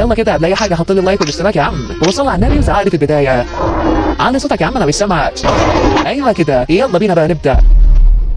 فيلا كده قبل اي حاجة حط لي ال like والاشتراك يا عم، وصل على النبي وزعق لي في البداية. علي صوتك يا عم، انا مش سامعك. ايوه كده، يلا بينا بقى نبدا.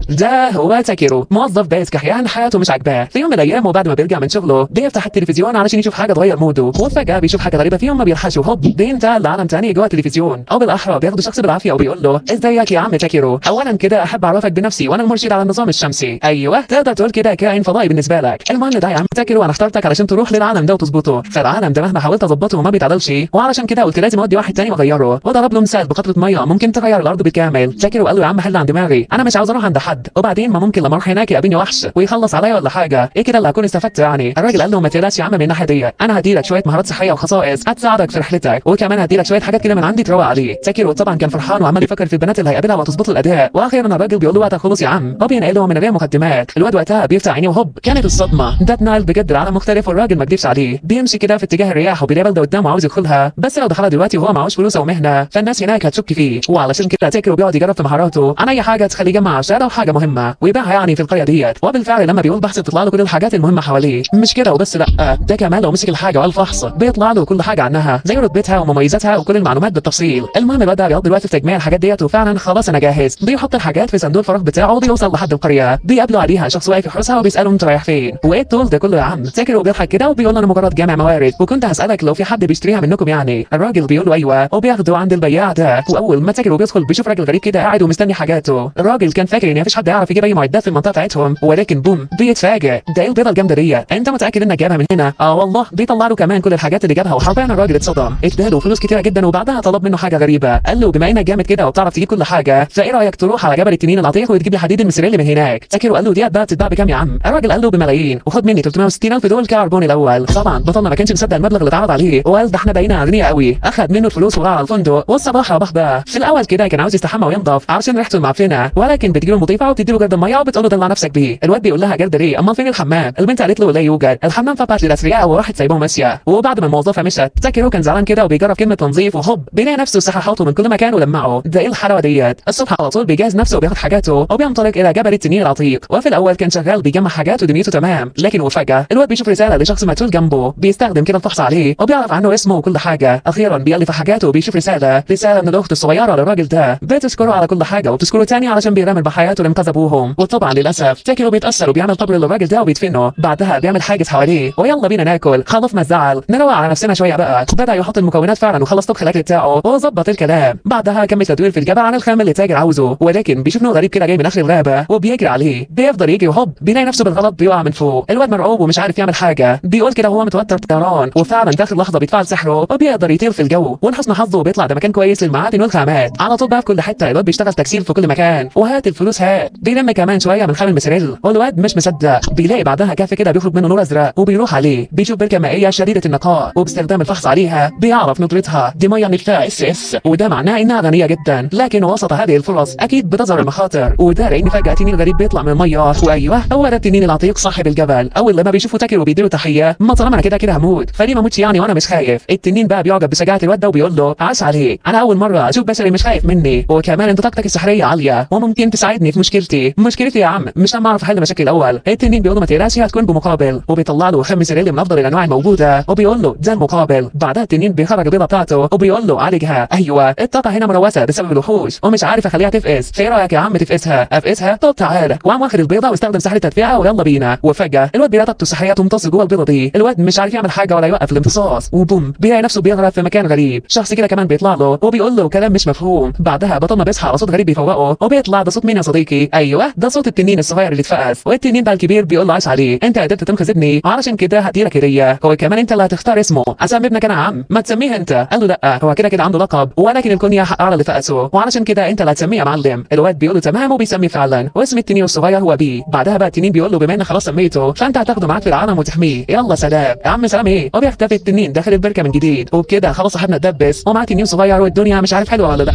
ده هو تاكيرو، موظف بائس كحيان حياته مش عاجباه. في يوم من الايام وبعد ما بيرجع من شغله بيفتح التلفزيون علشان يشوف حاجة تغير موده، وفجاة بيشوف حاجة غريبة في يوم ما بيلحقش، وهوب بينتقل لعالم تاني جوه التلفزيون، او بالاحرى بياخده شخص بالعافية وبيقول له ازيك يا عم تاكيرو، اولا كده احب اعرفك بنفسي وانا المرشد على النظام الشمسي. ايوه تقدر تقول كده كائن فضائي بالنسبة لك. المهم ده يا عم تاكيرو انا اخترتك علشان تروح للعالم ده وتظبطه، فالعالم ده مهما حاولت اظبطه ما بيتعدلش، وعلشان كده قلت لازم اودي واحد تاني واغيره، وضرب له مثال بقطره مية ممكن تغير الارض بالكامل. تاكيرو قال له يا عم حل عن دماغي، انا مش عاوز اروح عند حد، وبعدين ما ممكن لما اروح هناك يقابلني وحش ويخلص عليا ولا حاجة، ايه كده اللي هكون استفدت يعني؟ الراجل قال له ما تقلقش يا عم من الناحية دي، انا هديلك شوية مهارات صحية وخصائص هتساعدك في رحلتك، وكمان هديلك شوية حاجات كده من عندي تروق عليه. تاكيرو طبعا كان فرحان وعمال يفكر في البنات اللي هيقابلها وهتظبط له الاداء. واخيرا الراجل بيقول له وقتها خلص يا عم، وبينقله من غير مقدمات. الواد وقتها بيفتح عينيه وهوب كانت الصدمة، ده اتنقل بجد لعالم مختلف والراجل ما كدبش عليه. بيمشي كده في اتجاه الرياح وبيلاقي بلده قدامه عاوز يدخلها، بس لو دخلها دلوقتي وهو معهوش فلوس او مهنة فالناس هناك هتشك فيه، وعلشان كده تاكيرو بيقعد يجرب في مهاراته عن اي حاجة تخليه يجمع شهادة وحاجه مهمة ويبيعها يعني في القرية ديت. وبالفعل لما بيقول بحث بتطلع له كل الحاجات المهمة حواليه. مش كده وبس، لا ده كمان لو مسك الحاجة وقال فحص بيطلع له كل حاجة عنها زي رتبتها ومميزاتها وكل المعلومات بالتفصيل. المهم بدا بيقضي الوقت في تجميع الحاجات ديت، وفعلا خلاص انا جاهز. بيحط الحاجات في صندوق الفراغ بتاعه وبيوصل لحد القرية، بيقابله عليها شخص واقف يحرسها وبيساله انت رايح فين وايه الطول ده كله يا عم؟ تاكيرو بيضحك كده وبيقول له انا مجرد جامع موارد وكنت هسالك لو في حد بيشتريها منكم يعني. الراجل بيقول له ايوه، وبياخده عند البياع ده. واول ما تاكيرو بيدخل بيشوف راجل غريب كده قاعد ومستني حاجاته. الراجل كان فاكر ان مفيش حد يعرف يجيب اي معدات في المنطقة بتاعتهم، ولكن بوم بيتفاجئ، ده ايه البيضة الجامدة دي؟ انت متاكد انك جايبها من هنا؟ اه والله. بيطلع له كمان كل الحاجات اللي جابها، وحرفيا الراجل اتصدم، اداله فلوس كتيرة جدا. وبعدها طلب منه حاجة غريبة، قال له بما انك جامد كده وبتعرف تجيب كل حاجة فايه رايك تروح على جبل التنين العتيق وتجيب لي حديد الميثريل من هناك؟ تاكيرو قال له دي بقى بتتباع بكام يا عم؟ الراجل قال له بملايين، وخد مني 360 الف دول كعربون الاول. طبعا بطلنا ما كانش مصدق المبلغ اللي اتعرض عليه، وقال ده احنا بقينا اغنياء قوي. اخد منه الفلوس وراح على الفندق. والصباح رباح بقى. في الاول كده كان عاوز يستحمى وينضف عشان ريحته المعفنه، ولكن بتجيله المضيفة وبتديله جرد المية وبتقول له دلع نفسك بيه. الواد بيقول لها جرد ليه؟ امال فين الحمام؟ البنت قالت له لا يوجد الحمام فقط للاثرياء، وراحت سايبه ماشية. وبعد ما الموظفة مشت تاكيرو كان زعلان كده وبيجرب كلمة تنظيف، وهوب بيلاقي نفسه سححاته من كل مكان ولمعه. ده ايه الحلاوة ديت؟ الصبح على طول بيجهز نفسه وبياخد حاجاته وبينطلق الى جبل التنين العتيق. وفي الاول كان شغال بيجمع حاجات ودنيته تمام، لكن وفجاة الواد بيشوف رسالة لشخص مقتول جنبه، بيستخدم كده الفحص عليه وبيعرف عنه اسمه وكل حاجة. اخيرا بيألف حاجاته وبيشوف رسالة من الاخت الصغيرة للراجل ده بتشكره على كل حاجة وبتشكره تاني علشان بيغامر بحياته لانقاذ ابوهم. وطبعا للاسف تاكيرو بيتاثر وبيعمل قبر للراجل ده وبيدفنه. بعدها بيعمل حاجز حواليه ويلا بينا ناكل، خلاص ما تزعل نروق على نفسنا شوية بقى. بدا يحط المكونات فعلا وخلص طبخ الاكل بتاعه وظبط الكلام. بعدها كمل تدوير في الجبل عن الخام اللي التاجر عاوزه، ولكن بيشوف نوع غريب كده جاي من اخر الغابة وبيجري عليه. بيفضل يجري وهوب بيلاقي نفسه بالغلط بيقع من فوق. الواد مرعوب ومش عارف يعمل حاجة، بيقول كده وهو متوتر طيران. وفعلا في اخر لحظة بيتفعل سحره وبيقدر يطير في الجو، ولحسن حظه بيطلع ده مكان كويس للمعادن والخامات. على طول بقى في كل حتة الواد بيشتغل تكسير في كل مكان، وهات الفلوس هات. بيلم كمان شوية من خام الميثريل، والواد مش مصدق. بيلاقي بعدها كهف كده بيخرج منه نور ازرق وبيروح عليه. بيشوف بركة مائية شديدة النقاء، وباستخدام الفحص عليها بيعرف ندرتها دي مية من SS، وده معناه انها غنية جدا. لكن وسط هذه الفرص اكيد بتظهر المخاطر، وده لان فجاة تنين غريب بيطلع من المية، وايوة هو ده التنين العتيق صاحب الجبل. اول لما بيشوفه تاكيرو بيديله تحية، ما طالما انا كده كده هموت فليه ما اموتش يعني وانا مش خايف. التنين بقى بيعجب بشجاعة الواد ده وبيقول له عاش عليك، انا اول مرة اشوف بشري مش خايف مني، وكمان انت طاقتك السحريه عالية وممكن تساعدني في مشكلتي. مشكلتي يا عم مش لما اعرف احل مشاكل الاول. التنين بيقول له ما تقلقش هتكون بمقابل، وبيطلع له خام ميثريل من افضل الانواع الموجودة وبيقول له ده المقابل. بعدها التنين بيخرج البيضة بتاعته وبيقول له عالجها، ايوه الطاقة هنا ملوثة بسبب الوحوش ومش عارف اخليها تفقس، فايه رايك يا عم تفقسها؟ افقسها؟ طب تعالى. وقام واخد البيضة واستخدم سحر التدفئه ويلا بينا. وفجاة الواد بيلاقي طاقته السحريه تمتص جوه البيضة دي، الواد مش عارف يعمل حاجة ولا يوقف الامتصاص، وبوم بيلاقي نفسه بيغرق في مكان غريب. شخص كده كمان بيطلع له وبيقول له كلام مش مفهوم. بعدها بطلنا بيصحى على صوت غريب بيفوقه وبيطلع ده صوت مين يا صديقي؟ ايوه ده صوت التنين الصغير اللي اتفقس. والتنين بقى الكبير بيقول له عاش عليه، انت قدرت تنقذ ابني علشان كده هديلك هديه، هو كمان انت اللي هتختار اسمه، اسمي ابنك انا يا عم ما تسميه انت. قال له لا هو كده كده عنده لقب، ولكن الكنية حق على اللي فقسه، وعلشان كده انت اللي هتسميه يا معلم. الواد بيقول له تمام وبيسميه فعلا، واسم التنين الصغير هو بي. بعدها بقى التنين بيقول له بما ان خلاص سميته فانت هتاخده معاك في العالم وتحميه، يلا سلام يا عم. سلام ايه؟ وبيختفي التنين داخل البركة من جديد. وبكده خلاص صاحبنا اتدبس ومعاه تنين صغير والدنيا مش عارف حلوة ولا لا.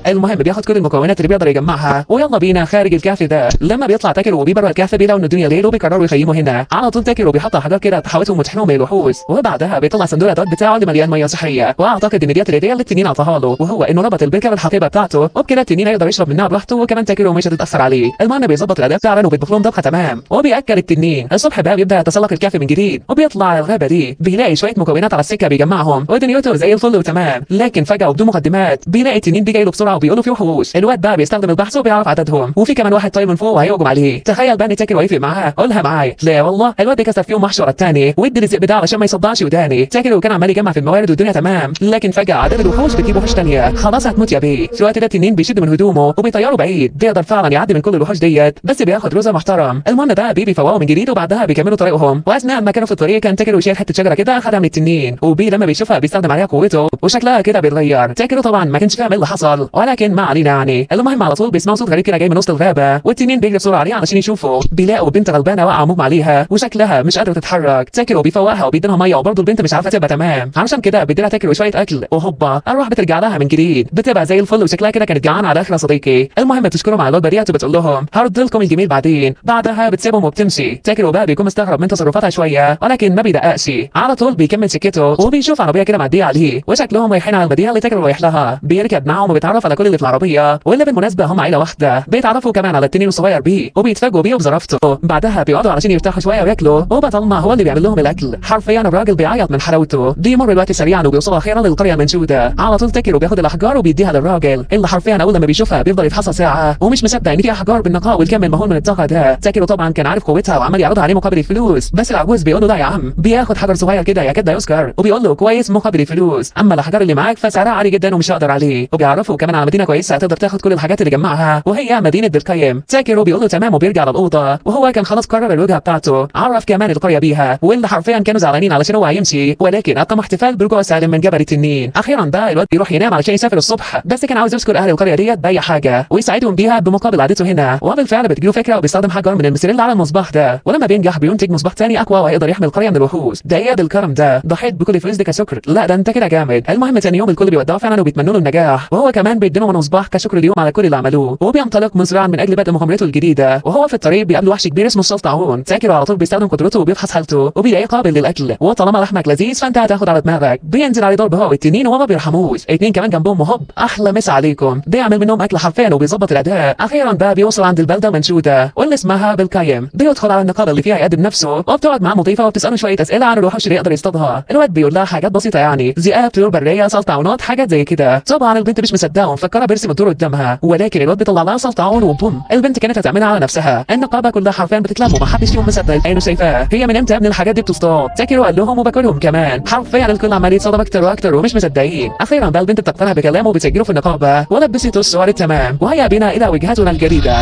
المهم بياخد كل المكونات اللي بيقدر يجمعها ويلا بينا خارج الكهف ده. لما بيطلع تاكيرو وبيه بره الكهف بيلاقوا ان الدنيا ليل وبيقرروا يخيموا هنا. على طول تاكيرو بيحط حاجات كده تحوطهم وتحميهم من الوحوش، وبعدها بيطلع صندوق الادوات بتاعه اللي مليان مية سحريه، واعتقد ان ديت الهدية اللي التنين عطاها له، وهو انه ربط البركة بالحقيبه بتاعته، وبكده التنين هيقدر يشرب منها براحته، وكمان تاكيرو مش هتتاثر عليه. المهم بيظبط الاداء فعلا وبيطبخ لهم طبخه تمام، وبياكل التنين. الصبح بقى بيبدا يتسلق الكهف من جديد، وبيطلع على الغابة دي، بيلاقي شوية مكونات على السكة بيجمعهم، ودنيته زي الفل وتمام. لكن فجاة وبدون مقدمات بيلاقي التنين بيجي له بسرعة وبيقول له في وحوش. الواد بقى بيستخدم البحث وبيعرف عددهم، وفي كمان واحد طاير من فوق وهيهجم عليه. تخيل بقى ان تاكيرو هيفرق معاه، قولها معايا. لا والله الواد بيكسر فيهم وحش ورا الثاني، وادي الذئب ده علشان ما يصدعش وداني. تاكيرو كان عمال يجمع في الموارد والدنيا تمام، لكن فجاة عدد الوحوش بتجيب وحوش ثانية. خلاص هتموت يا بيه. في الوقت ده التنين بيشد من هدومه وبيطيره بعيد، بيقدر فعلا يعدي من كل الوحوش ديت، بس بياخد روزه محترم. المهم بقى بيه بيفوقه من جديد، وبعدها بيكملوا طريقهم. واثناء ما كانوا في الطريق كان تاكيرو شايل حتة شجرة كده اخدها من التنين، وبي لما بيشوفها بيستخدم عليها قوته وشكلها كده بيتغير. تاكيرو طبعا ما كانش فاهم ايه اللي حصل، ولكن ما علينا يعني. المهم على طول بيسمعوا صوت غريب كده جاي من وسط الغابة، والتنين بيجري بسرعة عليه علشان يشوفه. بيلاقوا بنت غلبانه واقعه مغمى عليها وشكلها مش قادرة تتحرك. تاكيرو بيفوقها وبيديلها مية، وبرضه البنت مش عارفه تبقى تمام، علشان كده بيديلها تاكيرو شوية اكل، وهوبا الروح بترجع لها من جديد، بتبقى زي الفل وشكلها كده كانت جعانة على اخر يا صديقي. المهم بتشكرهم على الوجبة ديت وبتقول لهم هرد لكم الجميل بعدين. بعدها بتسيبهم وبتمشي. تاكيرو بقى بيكون مستغرب من تصرفاتها شوية، ولكن ما بيدققش، على طول بيكمل سكته وبيشوف عربية كده معدية عليه، وشكلهم رايحين على المدينة اللي تاكيرو رايح لها. بيركب معاهم وبيتعرف على كل اللي في العربية، واللي بالمناسبة هم عيله واحدة. بيتعرفوا كمان على التنين الصغير بيه وبيتفاجئوا بيه وبظرافته. بعدها بيقعدوا علشان يرتاحوا شوية وياكلوا، وبطلنا هو اللي بيعمل لهم الاكل. حرفيا الراجل بيعيط من حلاوته. بيمر الوقت سريعا وبيوصلوا اخيرا للقريه المنشودة. على طول تاكيرو بياخد الاحجار وبيديها للراجل، اللي حرفيا اول لما بيشوفها بيفضل يفحصها ساعة ومش مصدق ان في احجار بالنقاء والكم المهول من الطاقة ده. تاكيرو طبعا كان عارف قوتها وعمال يعرضها عليه مقابل الفلوس، بس العجوز بيقول له لا يا عم. بياخد حجر صغير كده يكاد لا يذكر وبيقول له كويس مقابل الفلوس، اما الاحجار اللي معاك فسعرها عالي جدا ومش هقدر عليه. وبيعرفوا كمان على مدينة كويسة تقدر تاخد كل الحاجات اللي جمعها، وهي مدينة بالقيم. تاكيرو بيقول له تمام وبيرجع للاوضه، وهو كان خلاص قرر الوجهة بتاعته. عرف كمان القرية بيها، واللي حرفيا كانوا زعلانين علشان هو هيمشي، ولكن اقام احتفال برجوع سالم من جبل التنين. اخيرا بقى الواد بيروح ينام علشان يسافر الصبح، بس كان عاوز يذكر اهل القرية ديت باي حاجة ويساعدهم بيها بمقابل عادته هنا. وبالفعل بتجيله فكرة وبيستخدم حجر من الميثريل على المصباح ده، ولما بينجح بينتج مصباح تاني اقوى وهيقدر يحمي القرية من الوحوش. ده ايه الكرم ده؟ ضحيت بكل الفلوس دي كشكر؟ لا ده انت كده جامد. المهم تاني يوم الكل بيودعه فعلا وبيتمنوا له النجاح، وهو كمان بيديلهم المصباح كشكر اليوم على كل اللي عملوه، وبينطلق مسرعا من اجل بدء مغامرته الجديدة. وهو في الطريق بيقابل وحش كبير اسمه السلطعون. تاكيرو على طول بيستخدم قدرته وبيفحص حالته وبيلاقيه قابل للاكل، وطالما لحمك لذيذ فانت هتاخد على دماغك. بينزل عليه ضرب هو والتنين وما بيرحموش، اتنين كمان جنبهم وهوب احلى مسا عليكم. بيعمل منهم اكل حرفيا وبيظبط الاداء. اخيرا بقى بيوصل عند البلدة المنشودة واللي اسمها بالقيم. بيدخل على النقابة اللي فيها يقدم نفسه، وبتقعد معاه مضيفه وبتساله شوية اسئلة عن الوحوش اللي يقدر يصطادها. الواد بيقول لها حاجات بسيطة يعني ذئاب، طيور برية، سلطعونات، حاجات زي كده. طبعا البنت مش مصدقه ومفكره بيرسم الدور قدامها، ولكن الواد بيطلع لها سلطعون وبوم البنت كانت هتعملها على نفسها. النقابة كلها حرفيا بتتلم ومحدش فيهم مصدق عينه شايفاه. هي من امتى من الحاجات دي بتصطاد؟ تاكيرو قال لهم وباكلهم كمان. حرفيا الكل عمال يتصدم اكتر واكتر ومش مصدقين. اخيرا بقى البنت بتقتنع بكلامه وبتسجله في النقابة ولبسته السوار التمام، وهيا بنا الى وجهتنا الجديدة.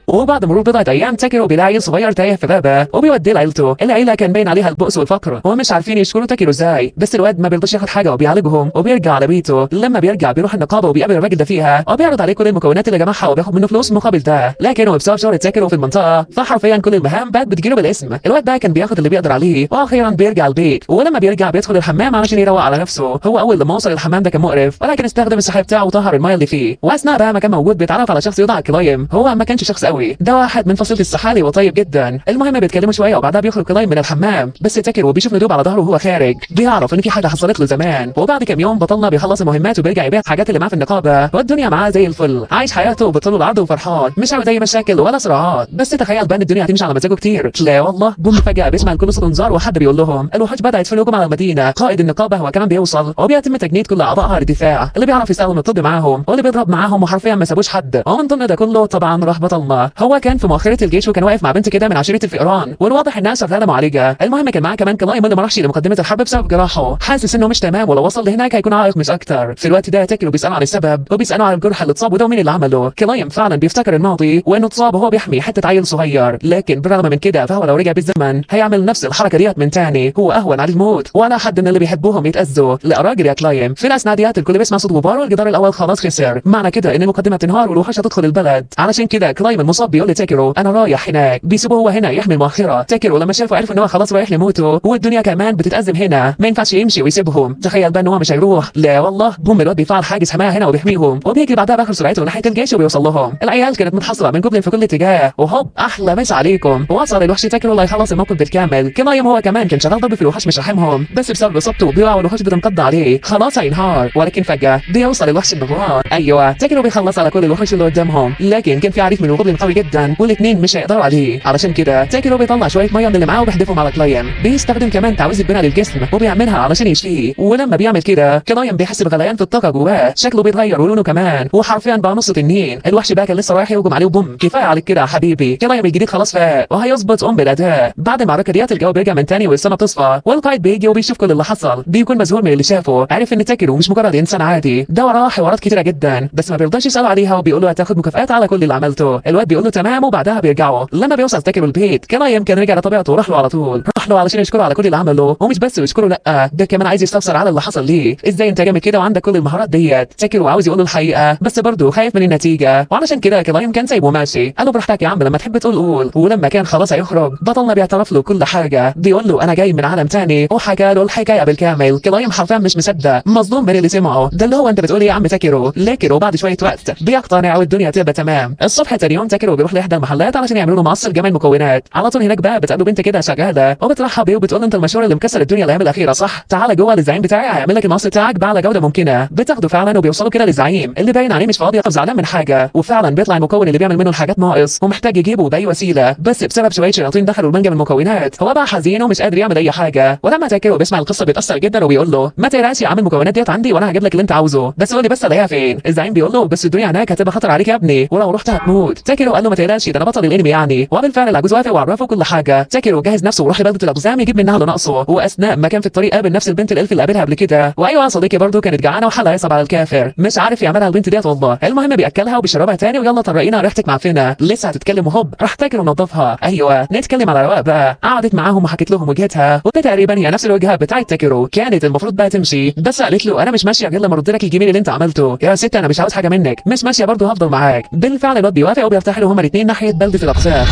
وبعد مرور بضعة أيام تاكيرو بيلاقي عيل صغير تايه في غابة وبيوديه لعيلته. العيلة كان باين عليها البؤس والفقر ومش عارفين يشكروا تاكيرو ازاي، بس الواد ما بيرضاش ياخد حاجة وبيعالجهم وبيرجع على بيته. لما بيرجع بيروح النقابة وبيقابل الراجل ده فيها وبيعرض عليه كل المكونات اللي جمعها وبياخد منه فلوس مقابل ده، لكن هو بسبب شهرة تاكيرو في المنطقة فحرفيا كل المهام بقت بتجيله بالاسم. الواد بقى كان بياخد اللي بيقدر عليه، واخيرا بيرجع البيت. ولما بيرجع بيدخل الحمام علشان يروق على نفسه. هو اول لما وصل الحمام ده كان مقرف، ولكن استخدم السحر بتاعه وطهر المايه اللي فيه. واثناء بقى ما كان موجود بيتعرف على شخص يدعى كلايم. هو ما كانش شخص قوي، ده واحد من فصيلة السحالي وطيب جدا. المهم بيتكلموا شوية وبعدها بيخرج كلايم من الحمام، بس تاكيرو بيشوف ندوب على ظهره وهو خارج، بيعرف ان في حاجة حصلت له زمان. وبعد كام يوم بطلنا بيخلص المهمات وبيرجع يبيع الحاجات اللي معاه في النقابة، والدنيا معاه زي الفل، عايش حياته وبطولة العرض وفرحان، مش عاوز اي مشاكل ولا صراعات. بس تخيل بقى ان الدنيا هتمشي على مزاجه كتير. لا والله، بوم فجاة بيسمع الكل صوت انذار وحد بيقول لهم الوحوش بدات في الهجوم على المدينة. قائد النقابة هو كمان بيوصل وبيتم تجنيد كل اعضائها للدفاع، اللي بيعرف يستخدم الطب معاهم واللي بيضرب معاهم، وحرفيا ما سابوش حد. ومن ضمن ده كله طبعا راح بطلنا. هو كان في مؤخره الجيش وكان واقف مع بنت كده من عشيره الفئران، والواضح انها شغالة معالجة. المهم كان معاه كمان كلايم اللي ما راحش لمقدمه الحرب بسبب جراحه، حاسس انه مش تمام ولو وصل لهناك هيكون عائق مش اكتر. في الوقت ده تاكيرو بيساله عن السبب وبيساله عن الجرح اللي اتصاب وده مين اللي عمله. كلايم فعلا بيفتكر الماضي وانه اتصاب وهو بيحمي حتة عيل صغير، لكن بالرغم من كده فهو لو رجع بالزمن هيعمل نفس الحركة ديت من تاني. هو اهون على الموت ولا حد من اللي بيحبوهم يتاذوا. لا راجل يا كلايم. في الاثناء ديت الكل بيسمع صوت غبار والجدار الاول خلاص خسر، معنى كده ان المقدمة تنهار والوحوش هتدخل البلد. علشان كده كلايم المصاب بيقول لتاكيرو انا رايح هناك، بيسيبه هو هنا يحمي المؤخرة. تاكيرو لما شافه عرف ان هو خلاص رايح لموته، والدنيا كمان بتتأزم هنا، ما ينفعش يمشي ويسيبهم. تخيل بقى ان هو مش هيروح. لا والله، بوم الواد بيفعل حاجز حماية هنا وبيحميهم، وبيجري بعدها باخر سرعته ناحية الجيش وبيوصل لهم. العيال كانت متحصره من goblin في كل اتجاه، وهوب احلى مسا عليكم. وصل الوحش تاكيرو اللي يخلص الموقف بالكامل. كلايم هو كمان كان شغال ضرب في الوحش مش رحمهم، بس بسبب اصابته بيقع والوحوش بتنقض عليه، خلاص هينهار. ولكن فجاة بيوصل الوحش المغوار. ايوه تاكيرو بيخلص على كل الوحوش اللي قدامهم، لكن كان في عريف من ال goblin قوي جدا والاثنين مش هيقدروا عليه. علشان كده تاكيرو بيطلع شوية مية من اللي معاه وبيحدفهم على كلايم. بيستخدم كمان تعويذه بناء للجسم وبيعملها علشان يشفيه، ولما بيعمل كده كلايم بيحس بغليان في الطاقة جواه، شكله بيتغير ولونه كمان، وحرفيا بقى نص تنين. الوحش بقى كان لسه رايح يهجم عليه وبوم كفاية عليك كده يا حبيبي. كلايم الجديد خلاص فاق وهيظبط ام بالاداء. بعد المعركة ديت الجو بيرجع من تاني والسما بتصفى، والقائد بيجي وبيشوف كل اللي حصل، بيكون مذهول من اللي شافه. عرف ان تاكيرو مش مجرد انسان عادي، ده وراه حوارات كتيرة جدا، بس ما بيرضاش يسال عليها وبيقول له هتاخد مكافآت على كل اللي عملته. الواد بيقول له تمام، وبعدها بيرجعوا. لما بيوصل تاكيرو البيت كلايم كان رجع لطبيعته وراح له على طول، راح له علشان يشكره على كل اللي عمله، ومش بس يشكره، لا ده كمان عايز يستفسر على اللي حصل ليه، ازاي انت جامد كده وعندك كل المهارات ديت. تاكيرو عاوز يقول له الحقيقة بس برضه خايف من النتيجة، وعلشان كده كلايم كان سايبه ماشي، قال له براحتك يا عم لما تحب تقول قول. ولما كان خلاص هيخرج بطلنا بيعترف له كل حاجة، بيقول له انا جاي من عالم تاني، وحكى له الحكاية بالكامل. كلايم حرفيا مش مصدق، مصدوم من اللي سمعه، ده اللي هو انت بتقول ايه يا عم تاكيرو. لكن وبعد شوية وقت بيقتنع والدنيا تبقى تمام. الصبح تاني يوم تاكيرو بيروح لاحدى المحلات علشان يعملوا له مقص لجمع المكونات. على طول هناك بقى بتقابله بنت كده شغالة وبترحب بيه وبتقول له انت المشهور اللي مكسر الدنيا الايام الاخيرة صح؟ تعالى جوه للزعيم بتاعي هيعمل لك المقص بتاعك باعلى جوده ممكنة. بتاخده فعلا وبيوصلوا كده للزعيم اللي باين عليه مش فاضي او زعلان من حاجة، وفعلا بيطلع المكون اللي بيعمل منه الحاجات ناقص ومحتاج يجيبه باي وسيلة، بس بسبب شوية شياطين دخلوا المنجم المكونات هو بقى حزين ومش قادر يعمل اي حاجة. ولما تاكيرو بيسمع القصة بيتاثر جدا وبيقول له ما تقلقش يا عم المكونات ديت عندي وانا هجيب لك اللي انت عاوزه، بس قول لي بس الاقيها فين. الزعيم بيقول له بس الدنيا هناك هتبقى خطر عليك يا ابني ولو رحت هتموت. تاكيرو قال له ما تقلقش ده انا بطل الانمي يعني. وبالفعل العجوز وافق وعرفه كل حاجة. تاكيرو جهز نفسه وراح لبلده الاقزام يجيب منها اللي ناقصه، واثناء ما كان في الطريق قابل نفس البنت ال elf اللي قابلها قبل كده. وايوة يا صديقي برضه كانت جعانة وحالها يصعب على الكافر، مش عارف يعملها البنت ديت والله. المهم بياكلها وبيشربها تاني، ويلا طرقينا ريحتك معفنه لسه هتتكلم، وهوب راح تاكيرو نظفها. ايوه نتكلم على رواق بقى. قعدت معاهم وحكت لهم وجهتها، وده تقريبا هي نفس الوجهة بتاعت تاكيرو. كانت المفروض بقى تمشي، بس قالت له انا مش ماشية غير لما ارد لك الجميل اللي انت عملته يا ست، انا مش عاوز حاجة منك، مش ماشية برضه هفضل معاك. بالفعل الواد بيوافق وبيرتحلوا هما الاثنين ناحية بلده الاقزام.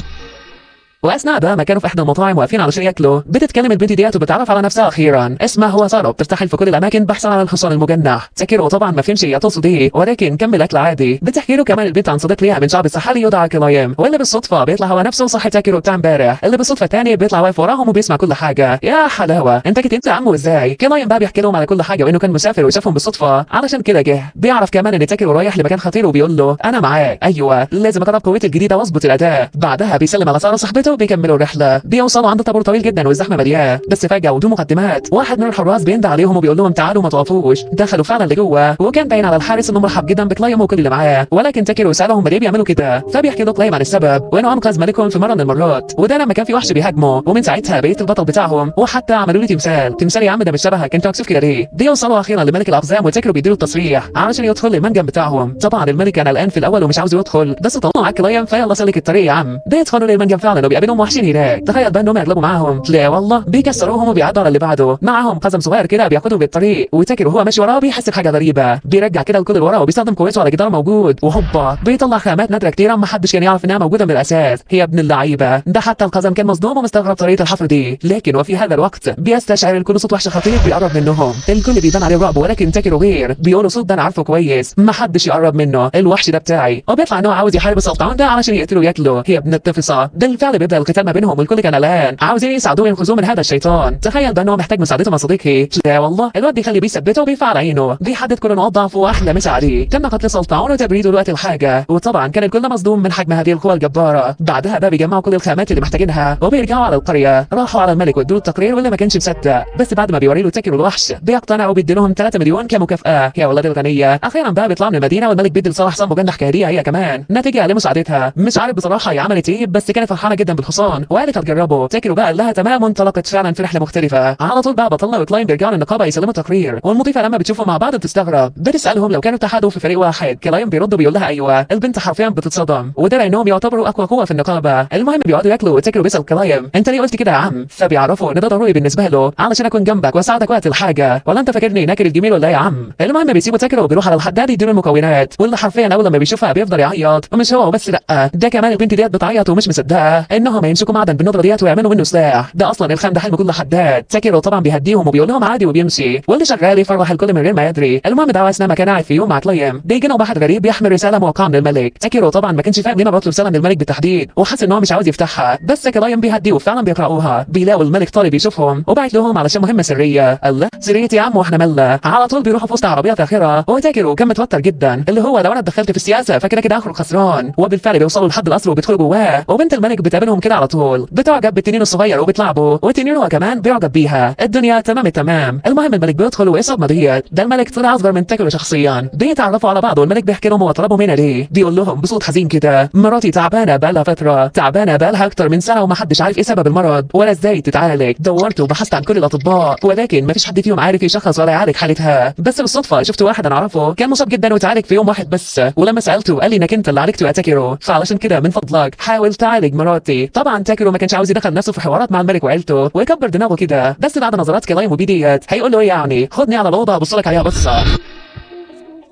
واثناء بقى ما كانوا في احدى المطاعم واقفين علشان ياكلوا، بتتكلم البنت ديت وبتعرف على نفسها اخيرا. اسمها هو ساره وبترتحل في كل الاماكن بحثا عن الحصان المجنح. تاكيرو طبعا ما فهمش هي تقصد ايه، ولكن كمل اكل عادي. بتحكي له كمان البنت عن صديق ليها من شعب السحالي يدعى كلايم، واللي بالصدفة بيطلع هو نفسه صاحب تاكيرو بتاع امبارح، اللي بالصدفة تاني بيطلع واقف وراهم وبيسمع كل حاجة. يا حلاوة انت كنت انت يا عمو ازاي؟ كلايم بقى بيحكي لهم على كل حاجة وانه كان مسافر وشافهم بالصدفة علشان كده جه. بيعرف كمان ان تاكيرو رايح لمكان خطير وبيقول له انا معاك، ايوه لازم اجرب قوتي الجديدة واظبط الاداء. بعدها بيسلم على ساره صاحبته وبيكملوا الرحلة. بيوصلوا عند طابور طويل جدا والزحمه مليانة، بس فجاة ودون مقدمات واحد من الحراس بيندى عليهم وبيقول لهم تعالوا ما توقفوش. دخلوا فعلا لجوه، وكان باين على الحارس انه مرحب جدا بكلايم وكل اللي معاه، ولكن تاكيرو سالهم ليه بيعملوا كده، فبيحكي له كلايم عن السبب وانه انقذ ملكهم في مرة من المرات، وده لما كان في وحش بيهاجمه، ومن ساعتها بقيت البطل بتاعهم، وحتى عملوا لي تمثال. تمثال يا عم ده مش شبهك، انت مكسوف كده ليه؟ بيوصلوا اخيرا لملك الاقزام وتاكيرو بيديله التصريح علشان يدخل المنجم بتاعهم. طبعا الملك كان قلقان في الاول ومش عاوز يدخل، بس طلعوا معاك كلايم فيلا سلك الطريق يا عم. بيدخلوا للمنجم فعلا وبيقابلهم وحشين هناك. تخيل بقى انهم يغلبوا معاهم، لا والله بيكسروهم وبيعدوا على اللي بعده. معاهم قزم صغير كده بياخدهم بالطريق، وتاكيرو وهو ماشي وراه بيحس بحاجة غريبة، بيرجع كده الكل لورا وبيستخدم قوته على جدار موجود، وهوبا بيطلع خامات نادرة كتيرة ما حدش كان يعرف انها موجودة من الاساس. هي ابن اللعيبة ده حتى القزم كان مصدوم ومستغرب طريقه الحفر دي. لكن وفي هذا الوقت بيستشعر الكل صوت وحش خطير بيقرب منهم. الكل بيبان عليه الرعب، ولكن تاكيرو غير، بيقولوا صوت ده انا عارفه كويس، ما حدش يقرب منه، الوحش ده بتاعي. وبيطلع انه عاوز يحارب السلطان ده علشان يقتله وياكله. هي ابن التفصه. بالفعل بيبدا القتال ما بينهم والكل كان قلقان عاوزين يساعدوه ينقذوه من هذا الشيطان. تخيل بقى انه محتاج مساعدته مع صديقي. لا والله الواد بيخلي بيثبته وبيفعل عينه، بيحدد كل نقاط ضعفه واحلى مسا عليه. تم قتل سلطعون وتبريده لوقت الحاجة، وطبعا كان الكل مصدوم من حجم هذه القوى الجبارة. بعدها بقى بيجمعوا كل الخامات اللي محتاجينها وبيرجعوا على القرية. راحوا على الملك وادوا له التقرير واللي ما كانش مصدق، بس بعد ما بيوري له تاكيرو الوحش بيقتنع وبيدي لهم 3 مليون كمكافاه. يا ولاد الغنية. اخيرا بقى بيطلعوا من المدينة والملك بيدي لصالح حصان مجنح كهدية هي كمان نتيجة لمساعدتها. مش عارف بصراحة هي عملت ايه، بس كانت فرحانة جدا. بالحصان وقالت هتجربه. تاكيرو بقى قال لها تمام، وانطلقت فعلا في رحله مختلفة. على طول بقى بطلنا وكلاين بيرجعوا للنقابه يسلموا تقرير، والمضيفه لما بتشوفهم مع بعض بتستغرب، بتسالهم لو كانوا اتحدوا في فريق واحد. كلاين بيرد بيقول لها ايوه. البنت حرفيا بتتصدم، وده لانهم يعتبروا اقوى قوة في النقابة. المهم بيقعدوا ياكلوا، وتاكيرو بيسال كلايم انت ليه قلت كده يا عم؟ فبيعرفوا ان ده ضروري بالنسبة له علشان اكون جنبك واساعدك وقت الحاجة، ولا انت فاكرني ناكر الجميل ولا ايه يا عم؟ المهم بيسيبوا تاكيرو وبيروح على الحداد يديله المكونات، واللي حرفيا اول لما بيشوفها بيفضل يعيط، ومش هو بس، لا ده كمان البنت ديت بتعيط ومش مصدقه انهم هيمسكوا معدن بالندره ديت ويعملوا منه سلاح. ده اصلا الخام ده حلم كل حداد. تاكيرو طبعا بيهديهم وبيقول لهم عادي وبيمشي، واللي شغال يفرح الكل من غير ما يدري. المهم ده اثناء ما كان قاعد في يوم مع كلايم بيجي لهم واحد غريب بيحمل رسالة موقعه من الملك. تاكيرو طبعا ما كانش فاهم ليه ما بطلب رسالة من الملك بالتحديد، وحس ان هو مش عاوز يفتحها، بس كلايم بيهديه وفعلا بيقراوها. بيلاقوا الملك طالب يشوفهم وبعت لهم علشان مهمة سرية. الله سرية يا عم واحنا مالنا. على طول بيروحوا في وسط عربية فاخره، وتاكيرو كان متوتر جدا، اللي هو لو انا اتدخلت في السياسة فكده كده هخرج خسران. وبالفعل بيوصلوا لحد القصر وبيدخلوا جواه، وبنت الملك بتقابلهم كده على طول، بتعجب بالتنين الصغير وبتلعبه، والتنين هو كمان بيعجب بيها. الدنيا تمام التمام. المهم الملك بيدخل وايه الصدمة ديت، ده الملك طلع اصغر من تاكيرو شخصيا. بيتعرفوا على بعض، والملك بيحكي لهم هو طلبهم هنا ليه. بيقول لهم بصوت حزين كده مراتي تعبانة بقالها فترة، تعبانة بقالها اكتر من سنة ومحدش عارف ايه سبب المرض ولا ازاي تتعالج. دورت وبحثت عن كل الاطباء ولكن مفيش حد فيهم عارف يشخص ولا يعالج حالتها. بس بالصدفة شفت واحد انا اعرفه كان مصاب جدا وتعالج في يوم واحد بس، ولما سالته قال لي انك انت اللي عالجته يا تاكيرو، فعلشان كده من فضلك حاول تعالج مراتي. طبعا تاكيرو ما كانش عاوز يدخل نفسه في حوارات مع الملك وعيلته ويكبر دماغه كده، بس بعد نظرات كلايم وبي ديت هيقول له ايه يعني خدني على الاوضة ابص لك عليها بصة.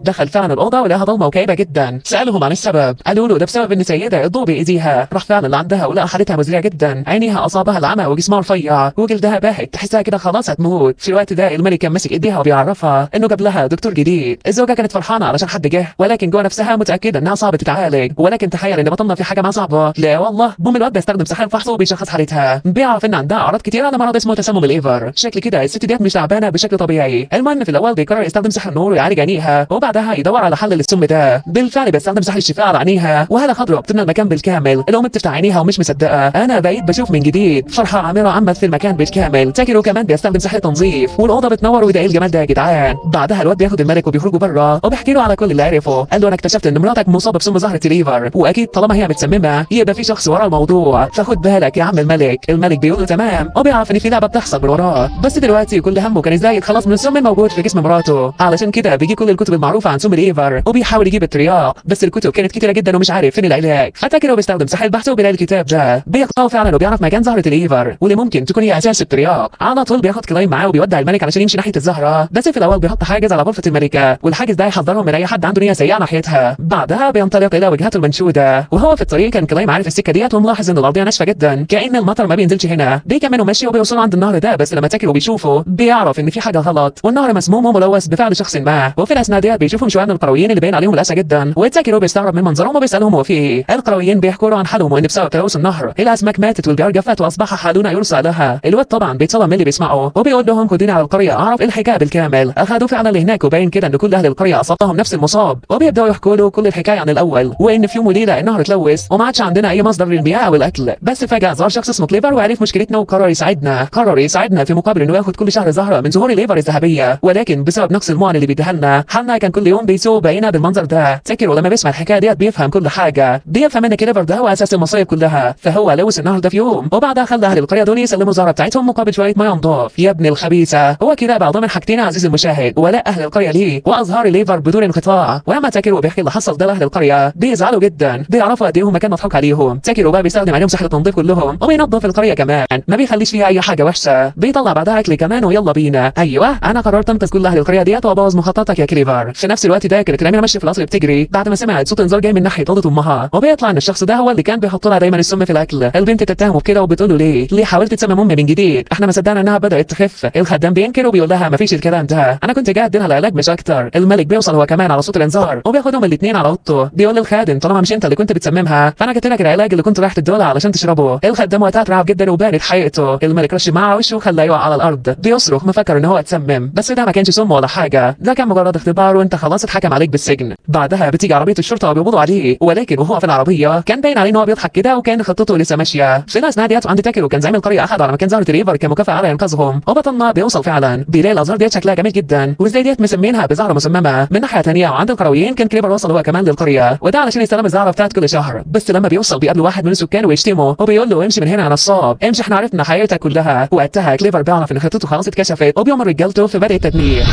دخل فعلا الاوضة ولقاها ضلمة وكئيبه جدا. سالهم عن السبب، قالوا له ده بسبب ان سيده الضوء بايديها. راح فعلا لعندها ولقى حالتها مزرية جدا، عينيها اصابها العمى وجسمها رفيع وجلدها باهت، تحسها كده خلاص هتموت. في الوقت ده الملك كان ماسك ايديها وبيعرفها انه جاب لها دكتور جديد. الزوجة كانت فرحانة علشان حد جه، ولكن جوه نفسها متاكدة انها صعبة تتعالج، ولكن تخيل ان بطلنا في حاجة معاه صعبة. لا والله، بوم الواد بيستخدم سحر الفحص وبيشخص حالتها، بيعرف ان عندها اعراض كتير على مرض اسمه تسمم الايفر. شكل كده الست ديت مش تعبانة بشكل طبيعي. المهم في الاول بيقرر يستخدم سحر النور ويعالج عينيها، وبعدها يدور على حل للسم ده. بالفعل بيستخدم سحر الشفاء على عينيها، وهالة خضراء بتملى المكان بالكامل. الام بتفتح عينيها ومش مصدقه، انا بقيت بشوف من جديد. فرحه عامرة عمت في المكان بالكامل. تاكيرو كمان بيستخدم سحر تنظيف والاوضه بتنور، وده ايه الجمال ده يا جدعان. بعدها الواد بياخد الملك وبيخرجوا بره وبيحكي له على كل اللي عرفه. قال له انا اكتشفت ان مراتك مصابه بسم زهره الليفر، واكيد طالما هي متسممه يبقى في شخص ورا الموضوع، فخد بالك يا عم الملك. الملك بيقول له تمام، وبيعرف ان في لعبه بتحصل من وراه، بس دلوقتي كل همه كان ازاي يتخلص من السم الموجود في جسم مراته. علشان كده بيجيب كل الكتب المعروفة عن سم الايفر وبيحاول يجيب الترياق، بس الكتب كانت كتيرة جدا ومش عارف فين العلاج. فتاكيرو بيستخدم سحر البحث وبيلاقي الكتاب ده، بيقراه فعلا وبيعرف مكان زهره الايفر واللي ممكن تكون هي اساس الترياق. على طول بياخد كلاين معاه وبيودع الملك علشان يمشي ناحية الزهرة، بس في الاول بيحط حاجز على غرفة الملكة، والحاجز ده يحذرهم من اي حد عنده نيه سيئه ناحيتها. بعدها بينطلق الى وجهته المنشودة، وهو في الطريق كان كلاين عارف السكة ديت وملاحظ ان الارضية ناشفة جدا كأن المطر ما بينزلش هنا. بيكملوا ماشي وبيوصلوا عند النهر ده، بس لما تاكيرو بيشوفه بيعرف ان في حاجة غلط والنهر مسموم وملوث بفعل شخص ما. وفي الاثناء ديت بيشوفهم شوية من القرويين اللي باين عليهم الاسى جدا، وتاكيرو بيستغرب من منظرهم وبيسالهم هو في ايه. القرويين بيحكوا له عن حالهم وان بسبب تلوث النهر الاسماك ماتت والبيار جفت واصبح حالنا يرثى لها. الواد طبعا بيتصدم من اللي بيسمعه وبيقول لهم خدوني على القرية اعرف ايه الحكاية بالكامل. اخذوه فعلا لهناك وباين كده ان كل اهل القرية اصابهم نفس المصاب، وبيبداوا يحكوا له كل الحكاية عن الاول، وان في يوم وليلة النهر اتلوث وما عادش عندنا اي مصدر للمياه والاكل. بس فجاة ظهر شخص اسمه كليفر وعرف مشكلتنا وقرر يساعدنا. قرر يساعدنا في مقابل انه ياخد كل شهر زهره من زهور الايفر الذهبية، ولكن بسبب نقص المعن اللي بيديها لنا حالنا كان كل يوم بيسوء بقينا بالمنظر ده. تاكيرو لما بيسمع الحكاية ديت بيفهم كل حاجة، بيفهم ان كليفر ده هو اساس المصايب كلها، فهو لوث النهر ده في يوم، وبعدها خلى اهل القرية دول يسلموا الزهرة بتاعتهم مقابل شوية مية نضاف. يا ابن الخبيثة، هو كده بقى ضامن حاجتين يا عزيزي المشاهد، ولاء اهل القرية ليه وازهار الليفر بدون انقطاع. ولما تاكيرو بيحكي اللي حصل ده لاهل القرية بيزعلوا جدا، بيعرفوا قد ايه هم كان مضحوك عليهم. تاكيرو بقى بيستخدم عليهم سحر التنظيف كلهم وبينظف القرية كمان، ما بيخليش فيها اي حاجة وحشة، بيطلع بعدها اكل كمان ويلا بينا. ايوه انا قررت انقذ كل اهل القرية ديت وابوظ مخططك يا كليفر. في نفس الوقت ده كانت الاميرة ماشية في القصر بتجري بعد ما سمعت صوت انذار جاي من ناحية اوضة امها، وبيطلع ان الشخص ده هو اللي كان بيحط لها دايما السم في الاكل. البنت تتهمه بكده وبتقول له ليه حاولت تسمم امي من جديد؟ احنا ما صدقنا انها بدات تخف. الخدام بينكر وبيقول لها مفيش الكلام ده، انا كنت جاي اديلها العلاج مش اكتر. الملك بيوصل هو كمان على صوت الانذار وبياخدهم الاثنين على اوضته. بيقول للخادم طالما مش انت اللي كنت بتسممها فانا جبت لك العلاج اللي كنت رايح تدولها علشان تشربه. الخدام وقتها اترعب جدا وبانت حقيقته. الملك رش معاه وشه وخلاه يقع على الارض، بيصرخ مفكر ان هو اتسمم، بس ده ما كانش سم ولا حاجة، ده كان مجرد اختبار وانت خلاص اتحكم عليك بالسجن. بعدها بتيجي عربية الشرطة وبيقبضوا عليه، ولكن وهو في العربية كان باين عليه ان هو بيضحك كده وكان خطته لسه ماشية. في الاثناء ديت عند تاكيرو كان زعيم القرية اخذ على مكان زهره ريفر كمكافاه على انقاذهم، وبطلنا بيوصل فعلا بيلاقي الازهار ديت شكلها جميل جدا، وازاي ديت مسمينها بزهره مسممه. من ناحية ثانية وعند القرويين كان كليبر وصل هو كمان للقريه، وده علشان يستلم الزهرة بتاعت كل شهر. بس لما بيوصل بيقابله واحد من السكان ويشتمه وبيقول له امشي من هنا يا نصاب، امشي احنا عرفنا حقيقتك كلها. وقتها كليفر بيعرف ان خطته خلاص اتكشفت وبيأمر رجالته في بدء التدمير.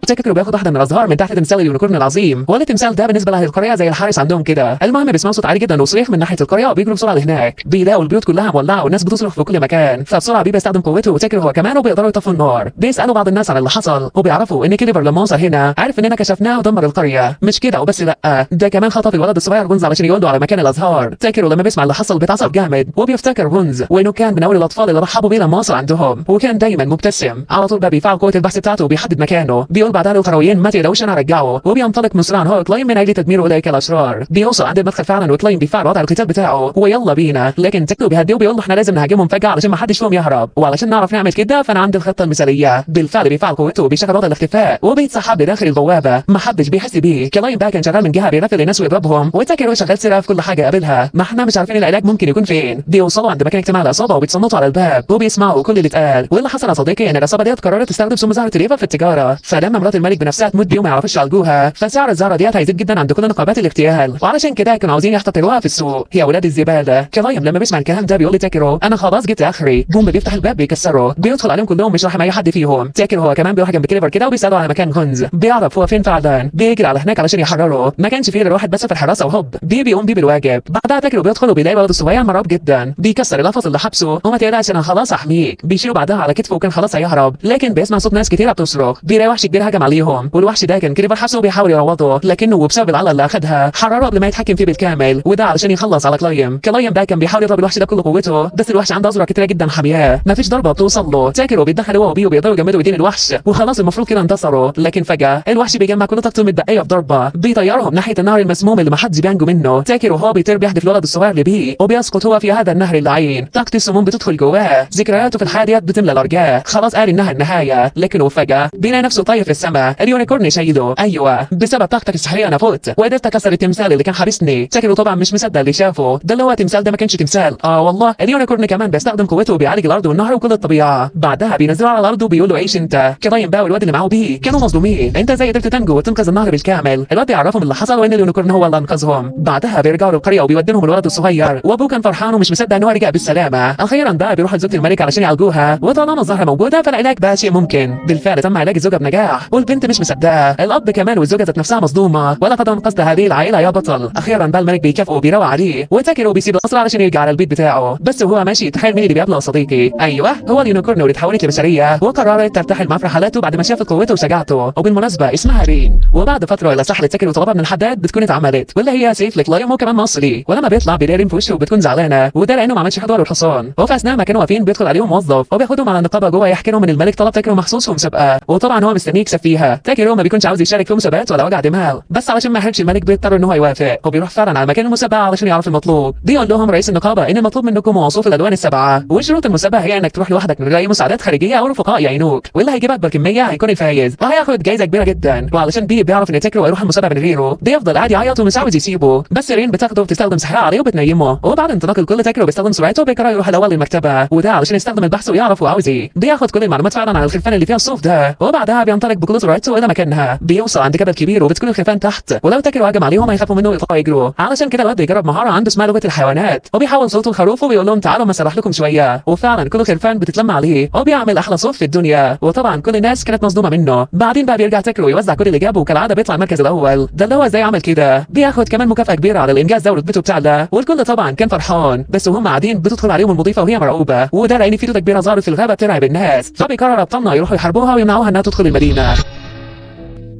تاكيرو بياخد واحدة من الازهار من تحت تمثال ال unicorn العظيم، والتمثال ده بالنسبة لاهل القرية زي الحارس عندهم كده. المهم بيسمعوا صوت عالي جدا وصريخ من ناحية القرية وبيجروا بسرعة لهناك، بيلاقوا البيوت كلها مولعه والناس بتصرخ في كل مكان. فبسرعه بيستخدم قوته وتاكيرو هو كمان وبيقدروا يطفوا النار. بيسالوا بعض الناس عن اللي حصل وبيعرفوا ان كليفر لما وصل هنا عرف اننا كشفناه ودمر القرية. مش كده وبس، لا ده كمان خطف الولد الصغير غونز علشان يقول له على مكان الازهار. تاكيرو لما بيسمع اللي حصل بيتعصب جامد وبيفتكر غونز وانه كان من اول الاطفال اللي رحبوا بيه لما وصل عندهم، وكان دايما مبتسم. على طول بقى بيفعل قوة البحث بتاعته وبيحدد مكانه. بيقول بعدها للقرويين ما تقلقوش انا هرجعه، وبينطلق مسرعا هو كلايم من اجل تدمير اولئك الاشرار. بيوصل عند المدخل فعلا وكلايم بيفعل وضع القتال بتاعه ويلا بينا، لكن تاكيرو بيهديه وبيقول له احنا لازم نهاجمهم فجاة علشان ما حدش فيهم يهرب، وعلشان نعرف نعمل كده فانا عندي الخطة المثالية. بالفعل بيفعل قوته وبيشغل وضع الاختفاء وبيتسحب لداخل البوابة، ما حدش بيحس بيه. كلايم بقى كان شغال من جهة بيغفل الناس ويضربهم، وتاكيرو شغال سرقه في كل حاجة قابلها، ما احنا مش عارفين العلاج ممكن يكون فين. بيوصلوا عند مكان اجتماع العصابة وبيتصنتوا على الباب وبيسمعوا كل اللي اتقال. واللي حصل يا صديقي ان العصابة ديت قررت تستخدم سم زهره ريفا في التجارة، فلما مرات الملك بنفسها تموت بيهم ما يعرفوش يعالجوها، فسعر الزهرة ديت هيزيد جدا عند كل نقابات الاغتيال، وعلشان كده كانوا عاوزين يحتكروها في السوق. يا ولاد الزبالة. كلايم لما بيسمع الكلام ده بيقول لتاكيرو انا خلاص جبت اخري. بوم بيفتح الباب بيكسره، بيدخل عليهم كلهم مش راحم اي حد فيهم. تاكيرو هو كمان بيروح جنب كليفر كده وبيساله على مكان غونز، بيعرف هو فين فعلا، بيجري على هناك علشان يحرره. ما كانش فيه غير واحد بس في الحراسة وهوب بيقوم بيه بالواجب. بعدها تاكيرو بيدخل وبيلاقي الولد الصغير مرعوب جدا، بيكسر القفص اللي حبسه وما تقلقش انا خلاص احميك. بيشيله بعدها على كتفه وكان خلاص هيهرب، لكن بيسمع صوت ناس كتيرة بتصرخ. بيلاقي وحش كبير هجم عليهم، والوحش ده كان كليفر حبسه وبيحاول يروضه، لكنه وبسبب العلقة اللي اخدها حرره قبل ما يتحكم فيه بالكامل، وده علشان يخلص على كلايم. كلايم ده كان بيحاول يضرب الوحش ده بكل قوته، بس الوحش عنده ازرع كتيرة جدا حامياه، مفيش ضربه بتوصل له. تاكيرو بيتدخل هو وبيه وبيقدروا يجمدوا ايدين الوحش، وخلاص المفروض كده انتصروا. لكن فجاة الوحش بيجمع كل طاقته المتبقية في ضربه، بيطيرهم ناحية النهر المسموم اللي محدش بينجو منه. تاكيرو وهو بيطير بيحدف الولد الصغير لبيه وبيسقط هو في هذا النهر اللعين. طاقة السموم بتدخل جواه، ذكرياته في الحياة ديت بتملى الارجاء، خلاص قال انها النهاية. لكنه فجاة بيلاقي نفسه طاير في السماء، ال unicorn شايله. ايوه بسبب طاقتك السحريه انا فقت وقدرت اكسر التمثال اللي كان حابسني. تاكيرو طبعا مش مصدق اللي شافه ده، اللي هو التمثال ده ما كانش تمثال. والله ال unicorn كمان بيستخدم قوته وبيعالج الارض والنهر وكل الطبيعة. بعدها بينزلوا على الارض وبيقول له عيش انت. كلايم بقى والواد اللي معاه بيه كانوا مظلومين، انت ازاي قدرت تنجو وتنقذ النهر بالكامل؟ الواد بيعرفهم اللي حصل وان ال unicorn هو اللي انقذهم. بعدها بيرجعوا للقريه وبيودي لهم الولد الصغير، وابوه كان فرحان ومش مصدق ان هو رجع بالسلامة. اخيرا بقى بيروح لزوجة الملك علشان يعالجوها، وطالما الزهرة موجودة فالعلاج بقى شيء ممكن. بالفعل تم علاج الزوجة بنجاح، والبنت مش مصدقه، الاب كمان والزوجة ذات نفسها مصدومة، ولقد انقذت هذه العائلة يا بطل. اخيرا بقى الملك بيكافئه وبيروق عليه، وتاكيرو بيسيب القصر علشان يرجع على البيت بتاعه. بس وهو ماشي تخيل مين اللي بيقابله يا صديقي؟ ايوه هو ال unicorn اللي اتحولت لبشريه وقررت ترتحل معاه في رحلاته بعد ما شافت قوته وشجاعته، وبالمناسبة اسمها رين. وبعد فترة الى سحله تاكيرو طلبها من الحداد بتكون اتعملت، واللي هي سيف لكلايم وكمان مصري. ولما بيطلع بيلاقي رين في وشه وبتكون زعلانة، وده لانه ما عملش حضور الحصان. وفي اثناء ما كانوا واقفين بيدخل عليهم موظف وبياخدهم على النقابة جوه يحكي لهم ان الملك طلب تاكيرو مخصوص في مسابقة، وطبعا هو مستنيه يكسب فيها. تاكيرو ما بيكونش عاوز يشارك في مسابقات ولا وجع دماغ، بس علشان ما يحرجش الملك بيضطر ان هو يوافق، وبيروح فعلا على مكان المسابقة علشان يعرف المطلوب. بيقول لهم رئيس النقابة ان المطلوب منكم هو وصوف الالوان السبعة، وشروط المسابقة هي انك تروح لوحدك من غير اي مساعدات خارجية او رفقاء يعينوك، واللي هيجيب اكبر كمية هيكون الفايز وهياخد جايزة كبيرة جدا. وعلشان بي بيعرف ان تاكيرو هيروح المسابقة من غيره، بيفضل قاعد يعيط ومش عاوز يسيبه، بس رين بتاخده وبتستخدم سحرها عليه وبتنيمه. وبعد انطلاق الكل تاكيرو بيستخدم سرعته وبيقرر يروح الاول للمكتبه، وده علشان يستخدم البحث ويعرف هو عاوز ايه. بياخد كل المعلومات فعلا عن الخرفان اللي فيها الصوف ده، وبعدها بينطلق بكل سرعته الى مكانها. بيوصل عند جبل كبير وبتكون الخرفان تحت، ولو تاكيرو هجم عليهم هيخافوا منه ويطلعوا يجروا. علشان كده الواد بيجرب مهارة عنده اسمها لغة الحيوانات، وبيحول صوته لخروف وبيقول لهم تعالوا ما اسرح لكم شوية، وفعلا كل الخرفان بتتلم عليه وبيعمل احلى صوت في الدنيا، وطبعا كل الناس كانت مصدومة منه. بعدين بقى بيرجع تاكيرو يوزع كل اللي جابه، وكالعادة بيطلع المركز الاول. ده اللي هو ازاي عمل كده؟ بياخد كمان مكافاة كبيرة على الانجاز ده ورتبته بتعلى، والكل طبعا كان فرحان. بس وهم قاعدين بتدخل عليهم المضيفة وهي مرعوبه، وده لان في دوده كبيرة ظهرت في الغابة بترعب الناس، فبيقرر ابطالنا يروحوا يحاربوها ويمنعوها انها تدخل المدينة.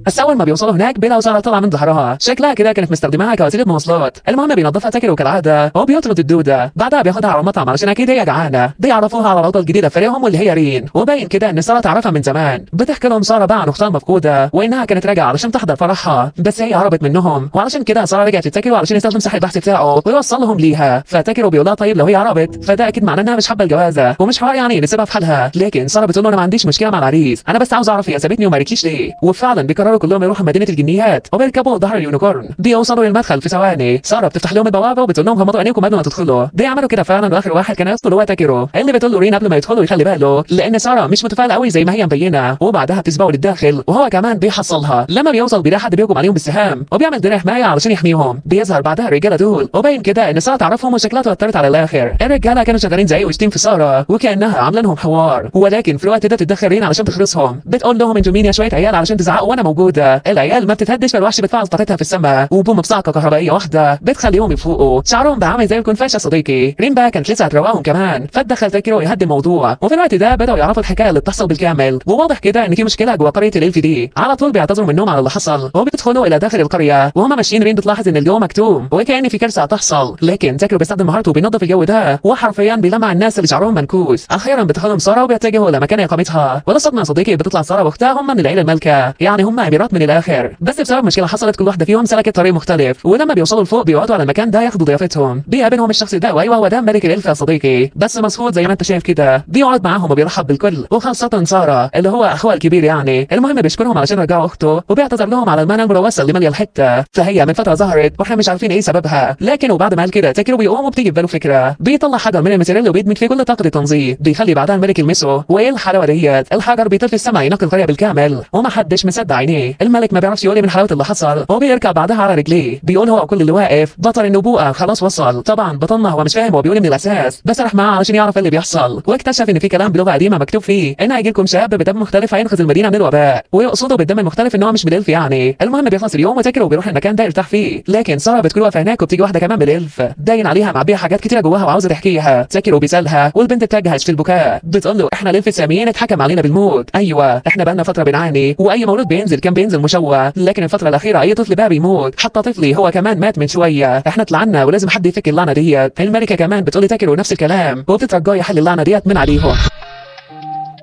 بس اول ما بيوصلوا هناك بيلاقوا ساره طالعه من ظهرها، شكلها كده كانت مستخدماها كوسيلة مواصلات. المهم بينظفها تاكيرو كالعادة وبيطرد الدودة. بعدها بياخدها على المطعم علشان اكيد هي جعانة. بيعرفوها على العضوه الجديدة في فريقهم واللي هي رين، وباين كده ان ساره تعرفها من زمان. بتحكي لهم ساره بقى عن اختها المفقودة وانها كانت راجعه علشان تحضر فرحها، بس هي هربت منهم، وعلشان كده ساره رجعت لتاكيرو علشان يستخدم سحر البحث بتاعه ويوصلهم ليها. فتاكيرو بيقول لها طيب لو هي هربت فده اكيد معناه انها مش حابة الجوازه ومش حوار يعني نسيبها في حالها. لكن ساره بتقول له انا ما عنديش مشكلة مع العريس، انا بس عاوز اعرف هي سابتني وما قالتليش ليه. وفعلا بيقرروا بيقرروا كلهم يروحوا مدينة الجنيات وبيركبوا ظهر ال unicorn. بيوصلوا للمدخل في ثواني. ساره بتفتح لهم البوابة وبتقول لهم غمضوا عينيكم قبل ما تدخلوا. بيعملوا كده فعلا، واخر واحد كان يدخل هو تاكيرو اللي بتقول له رين قبل ما يدخلوا يخلي باله لان ساره مش متفائلة قوي زي ما هي مبينة. وبعدها بتسبقوا للداخل وهو كمان بيحصلها. لما بيوصل بيلاقي حد بيهجم عليهم بالسهام وبيعمل درع حماية علشان يحميهم. بيظهر بعدها الرجالة دول وباين كده ان ساره تعرفهم وشكلها توترت على الاخر. الرجالة كانوا شغالين زعيق وشتيم في ساره وكانها عامله لهم حوار، ولكن في الوقت ده تتدخل رين علشان تخلصهم. بتقول لهم انتوا مين يا شوية عيال علشان تزعقوا وانا موجودة. العيال ما بتتهدش، فالوحش بتفعل طاقتها في السماء وبوم بصعقه كهربائية واحدة بتخليهم يفوقوا. شعرهم بقى عامل زي الكنفاش يا صديقي. رين بقى كانت لسه هتروقهم كمان، فتدخل تاكيرو يهدي الموضوع. وفي الوقت ده بداوا يعرفوا الحكاية اللي بتحصل بالكامل، وواضح كده ان في مشكلة جوه قرية ال elf دي. على طول بيعتذروا منهم على اللي حصل وبيدخلوا الى داخل القرية. وهم ماشيين رين بتلاحظ ان الجو مكتوم وكأن في كارثة هتحصل، لكن تاكيرو بيستخدم مهارته وبينظف الجو ده وحرفيا بيلمع الناس اللي شعرهم منكوس. اخيرا بتدخلهم ساره وبيتجهوا الى مكان اقامتها. ولا صدمة يا صديقي، بتطلع ساره واختها هم من العيلة المالكة، يعني هم اميرات من الاخر، بس بسبب مشكلة حصلت كل واحدة فيهم سلكت طريق مختلف. ولما بيوصلوا لفوق بيقعدوا على المكان ده ياخدوا ضيافتهم. بيقابلهم الشخص ده، وايوة هو ده ملك ال elf يا صديقي، بس مسخوط زي ما انت شايف كده. بيقعد معاهم وبيرحب بالكل وخاصة ساره اللي هو اخوها الكبير يعني. المهم بيشكرهم علشان رجعوا اخته وبيعتذر لهم على ال mana الملوثة اللي ماليه الحتة، فهي من فترة ظهرت واحنا مش عارفين ايه سببها. لكن وبعد ما قال كده تاكيرو بيقوم وبتيجي في باله فكرة، بيطلع حجر من ال material وبيدمج فيه كل طاقة التنظيف، بيخلي بعدها الملك يلمسه. وايه الحلاوة ديت، الحجر بيطير في السماء ينقي القرية بالكامل ومحدش مصدق عينيه. الملك ما بيعرفش يقول من حلاوة اللي حصل وبيركع بعدها على رجليه. بيقول هو وكل اللي واقف بطل النبوءة خلاص وصل. طبعا بطلنا هو مش فاهم هو بيقول من الاساس، بس راح معاه علشان يعرف اللي بيحصل، واكتشف ان في كلام بلغه قديمة مكتوب فيه ان هيجي لكم شاب بدم مختلف هينقذ المدينة من الوباء، ويقصده بالدم المختلف ان هو مش من ال elf يعني. المهم بيخلص اليوم وتاكيرو بيروح المكان ده يرتاح فيه، لكن ساره بتكون واقفة هناك وبتيجي واحدة كمان من ال elf داين عليها معبيه حاجات كتيرة جواها وعاوزه تحكيها. تاكيرو بيسالها والبنت بتجهش في البكاء، بتقول له احنا ال elf الساميين اتحكم علينا بالموت، ايوه احنا بقالنا فترة بنعاني واي مولود بينزل كان بينزل مشوه، لكن الفترة الاخيرة اي طفل بقى بيموت، حتى طفلي هو كمان مات من شوية، احنا اتلعنا ولازم حد يفك اللعنة ديت. الملكة كمان بتقول لتاكيرو نفس الكلام وبتترجاه يحل اللعنة ديت من عليهم.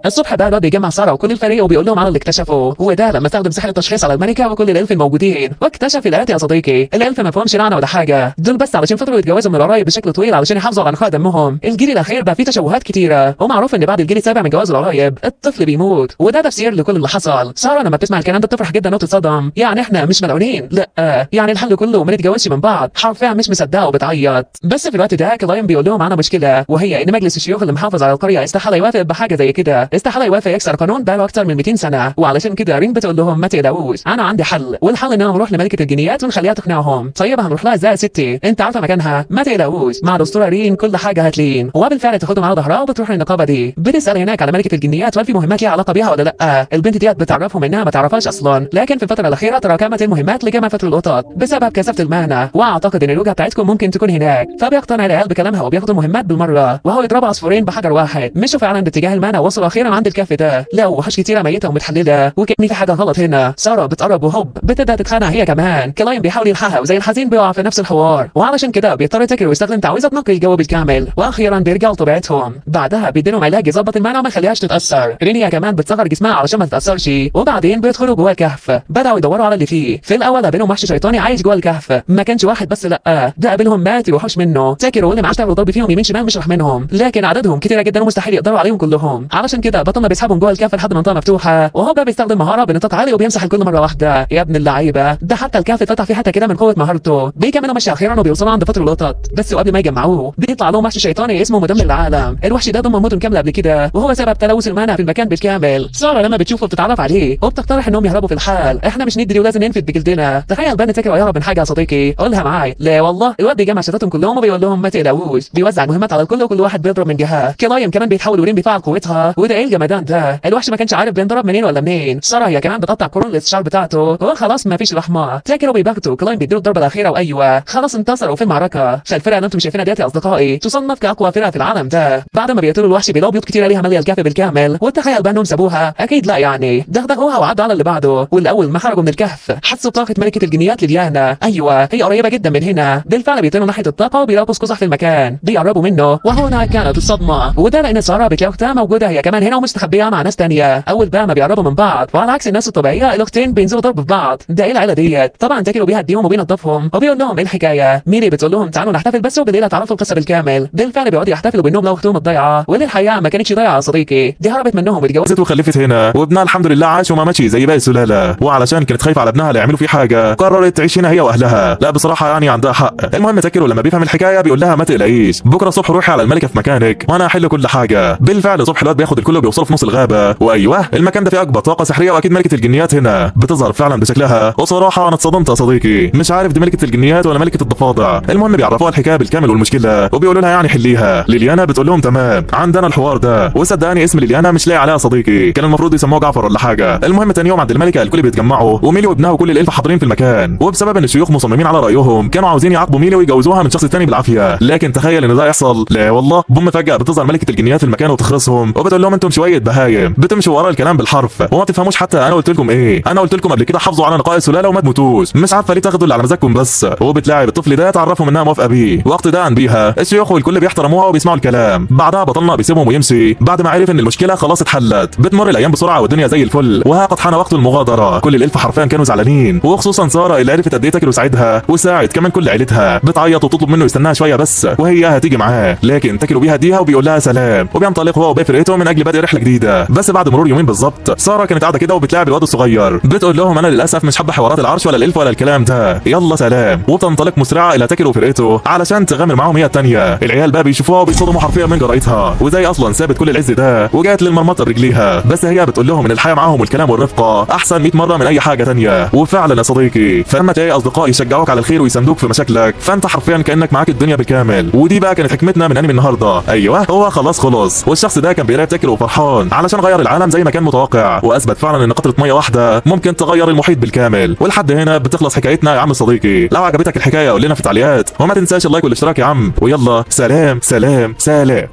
الصبح بقى الواد بيجمع ساره وكل الفريق وبيقول لهم على اللي اكتشفه، وده لما استخدم سحر التشخيص على الملكة وكل ال elf الموجودين، واكتشف الاتي يا صديقي: ال elf ما فيهمش لعنه ولا حاجة، دول بس علشان فضلوا يتجوزوا من القرايب بشكل طويل علشان يحافظوا على نقاء دمهم. الجيل الاخير بقى فيه تشوهات كتيرة، ومعروف ان بعد الجيل السابع من جواز القرايب الطفل بيموت، وده تفسير لكل اللي حصل. ساره لما بتسمع الكلام ده بتفرح جدا وبتتصدم، يعني احنا مش ملعونين؟ لا، يعني الحل كله ما نتجوزش من بعض. حرفيا مش مصدقه وبتعيط. بس في الوقت ده كلاين بيقول لهم عنا مشكلة، وهي ان مجلس الشيوخ اللي محافظ على القرية استحالة يوافق بحاجة زي كده، استحالة يوافق يكسر قانون بقاله اكتر من 200 سنة. وعلشان كده رين بتقول لهم ما تقلقوش، انا عندي حل، والحل ان انا نروح لملكه الجنيات ونخليها تقنعهم. طيب هنروح لها ازاي يا ستي؟ انت عارفه مكانها؟ ما تقلقوش، مع الاسطورة رين كل حاجة هتلين. وبالفعل تاخدهم على ظهرها وبتروح للنقابه دي، بتسال هناك على ملكه الجنيات وهل في مهمات ليها علاقة بيها ولا لا. البنت ديت بتعرفهم انها ما تعرفهاش اصلا، لكن في الفترة الاخيرة تراكمت المهمات لجامعة القطط بسبب كثافة ال mana، واعتقد ان الوجهة بتاعتكم ممكن تكون هناك. فبيقتنع العيال بكلامها وبياخدوا المهمات بالمرة، وهو يضرب عصفورين بحجر واحد. مشوا فعلا باتجاه ال mana وصلوا اخيرا عند الكهف ده، لقوا وحوش كتيرة ميته ومتحلله وكأن في حاجة غلط هنا. ساره بتقرب وهوب بتبدا تتخانق هي كمان. كلاين بيحاول يلحقها وزي الحزين بيقع في نفس الحوار، وعلشان كده بيضطر تاكيرو يستخدم تعويذه تنقي الجو بالكامل، واخيرا بيرجعوا لطبيعتهم. بعدها بيديلهم علاج يظبط ال mana وما يخليهاش تتاثر. رينيا كمان بتصغر جسمها علشان ما تتاثرش. وبعدين بيدخلوا جوه الكهف، بداوا يدوروا على اللي فيه. في الاول قابلهم وحش شيطاني عايش جوه الكهف، ما كانش واحد بس، لا ده قابلهم مات وحوش منه. تاكيرو واللي معاه اشتغلوا ضرب فيهم يمين شمال مش راح منهم، لكن عددهم كتيرة جدا ومستحيل يقدروا عليهم كلهم. علشان كده بطلنا بيسحبهم جوه الكهف لحد منطقة مفتوحة، وهو بقى بيستخدم مهارة بنطاق عالي وبيمسح الكل مرة واحدة. يا ابن اللعيبة، ده حتى الكهف اتفتح فيه حتى كده من قوة مهارته. بيكملوا مشي اخيرا وبيوصلوا عند فطر القطط، بس وقبل ما يجمعوه بيطلع لهم وحش شيطاني اسمه مدمر العالم. الوحش ده دمر مدن كاملة قبل كده، وهو سبب تلوث ال mana في المكان بالكامل. ساره لما بتشوفه بتتعرف عليه وبتقترح انهم يهربوا في الحال، احنا مش ندري ولازم ننفد بجلدنا. تخيل بقى تاكيرو يهرب من حاجة يا صديقي، قولها معاي. لا والله، الواد بيجمع شتاتهم كلهم وبيقول لهم ما تقلقوش، بيوزع المهمات على الكل وكل واحد بيضرب من جهة. كلايم كمان بيتحول ورين بيفعل قوتها، وده ايه الجمدان ده؟ الوحش ما كانش عارف بينضرب منين ولا منين. ساره هي كمان بتقطع قرون الاستشعار بتاعته وخلاص ما فيش رحمه. تاكيرو بيبغته، كلايم بيديله الضربة الاخيرة وايوة خلاص انتصروا في المعركة. فالفرقه اللي انتم شايفينها ديت يا اصدقائي تصنف كاقوى فرقه في العالم ده. بعد ما بيقتلوا الوحش بيلاقوا بيوت كتيرة ليها ماليه الكهف بالكامل، وتخيل بقى انهم سابوها؟ اكيد لا، يعني دغدغوها وعدوا على اللي بعده. والاول ما خرجوا من الكهف حسوا بطاقة ملكه الجنيات لديانا، ايوه هي قريبه جدا من هنا. بالفعل بيطيروا ناحية الطاقة وبيلاقوا قوس قزح في المكان، بيقربوا منه وهنا كانت الصدمة. وده لان ساره بتلاقي اختها موجودة هي كمان هنا ومستخبيه مع ناس تانية. اول بقى ما بيقربوا من بعض، وعلى عكس الناس الطبيعية الاختين بينزلوا ضرب في بعض. ده ايه العيلة ديت؟ طبعا تاكيرو بيهديهم وبينظفهم وبيقول لهم ايه الحكاية. ميري بتقول لهم تعالوا نحتفل بس وبالليل هتعرفوا القصة بالكامل. بالفعل بيقعدوا يحتفلوا بانهم لو اختهم الضيعة، واللي الحقيقة ما كانتش ضايعة يا صديقي، دي هربت منهم واتجوزت وخلفت هنا، وابنها الحمد لله عاش وما ماتش زي باقي السلالة. وعلشان كانت خايفة على ابنها لا يعملوا فيه حاجة قررت تعيش هنا هي واهلها. لا بصراحة يعني عندها حق. المهم تاكيرو لما بيفهم الحكاية بيقول لها ما تقلقيش، بكره الصبح روحي على الملكة في مكانك وانا هحل كل حاجة. بالفعل صبح الواد بياخد الكل وبيوصلوا في نص الغابة، وايوة المكان ده فيه اكبر طاقة سحريه، واكيد ملكه الجنيات هنا بتظهر فعلا بشكلها. وصراحة انا اتصدمت يا صديقي، مش عارف دي ملكه الجنيات ولا ملكه الضفادع. المهم بيعرفوها الحكاية بالكامل والمشكلة، وبيقولوا لها يعني حليها. ليليانا بتقول لهم تمام عندنا الحوار ده، وصدقني اسم ليليانا مش لاقي عليها صديقي، كان المفروض يسموه جعفر ولا حاجة. المهم تاني يوم عند الملكة الكل بيتجمعوا، وميلي وابنها وكل الالف حاضرين في المكان. وبسبب ان الشيوخ مصممين على رايهم كانوا عاوزين يعاقبوا ميلي ويجوزوها من شخص تاني بالعافية. لكن تخيل ان ده يحصل، لا والله. بوم فجاة بتظهر ملكه الجنيات في المكان وتخرسهم وبتقول لهم انتم شوية بهايم بتمشوا ورا الكلام بالحرف وما تفهموش، حتى انا قلت لكم ايه؟ انا قلت لكم قبل كده حافظوا على نقاء السلالة وما تموتوش، مش عارفه ليه تاخدوا اللي على مزاجكم بس. وبتلاعب الطفل ده تعرفهم انها موافقة بيه واقتداء بيها الشيوخ والكل بيحترموها وبيسمعوا الكلام. بعدها بطلنا بيسيبهم ويمشي بعد ما عرف ان المشكلة خلاص اتحلت. بتمر الايام بسرعة والدنيا زي الفل، وها قد حان وقت المغادرة. كل الالف حرفيا كانوا زعلانين، وخصوصا ساره اللي عرفت قد ايه تاكل وساعدها وساعد كمان كل عيلتها. بتعيط وتطلب منه يستناها شوية بس وهي هتيجي معاه، لكن تاكلوا بيهديها وبيقول لها سلام، وبينطلق هو وباقي فرقته من اجل بدء رحله جديدة. بس بعد مرور يومين بالظبط ساره كانت قاعدة كده وبتلاعب الواد الصغير، بتقول لهم انا للاسف مش حابة حوارات العرش ولا الالف ولا الكلام ده، يلا سلام. وبتنطلق مسرعة الى تاكل وفرقته علشان تغامر معاهم هي الثانية. العيال بقى بيشوفوها وبيتصدموا حرفيا من جرأتها، وزي اصلا سابت كل العز ده وجات للمرمطه برجليها. بس هي بتقول لهم ان الحياة معاهم والكلام والرفقه احسن 100 مرة من اي حاجة ثانية. وفعلا يا صديقي فلما تلاقي اصدقاء يشجعوك على الخير ويساندوك في مشاكلك فانت حرفيا كانك معاك الدنيا بالكامل. ودي بقى كانت حكمتنا من انمي النهارده. ايوه هو خلاص خلص، والشخص ده كان بيراقب تاكل وفرحان علشان غير العالم زي ما كان متوقع، واثبت فعلا ان قطرة مية واحدة ممكن تغير المحيط بالكامل. ولحد هنا بتخلص حكايتنا يا عم صديقي. لو عجبتك الحكاية قول لنا في التعليقات، وما تنساش ال like والاشتراك يا عم. ويلا سلام سلام سلام.